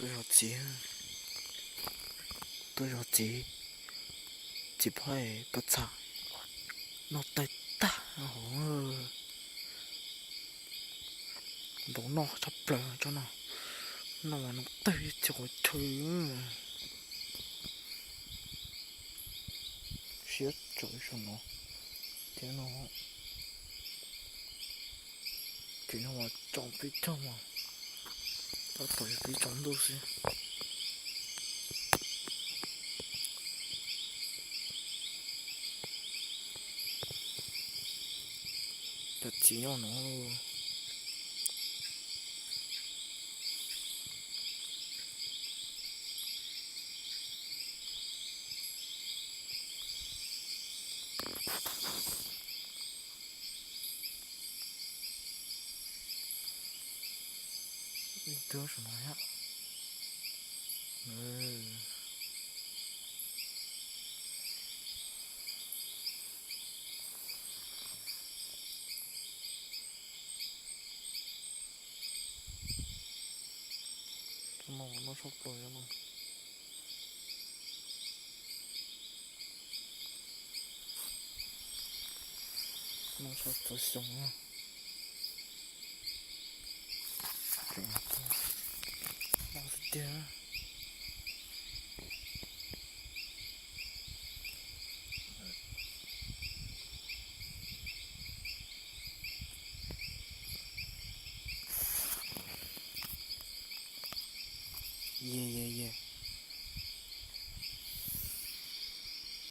Zov txiv, tuaj zov txiv, txiv phaib pob txha noj tawg tag hauv. Ntaus noj tshaj plaws tsob no, noj mas noj tawg txhia qhov chaw. Siab tsawv saum no thiab no. Ces no mas tsaus peb caug mas tab tom yuav pib tsaus ntuj xwb. Cov txiv nyob no. Ib tug saum no thiab. Cov no noj tshaj plaws no. Noj tshaj txhua xyoo na. Noj tiag tiag.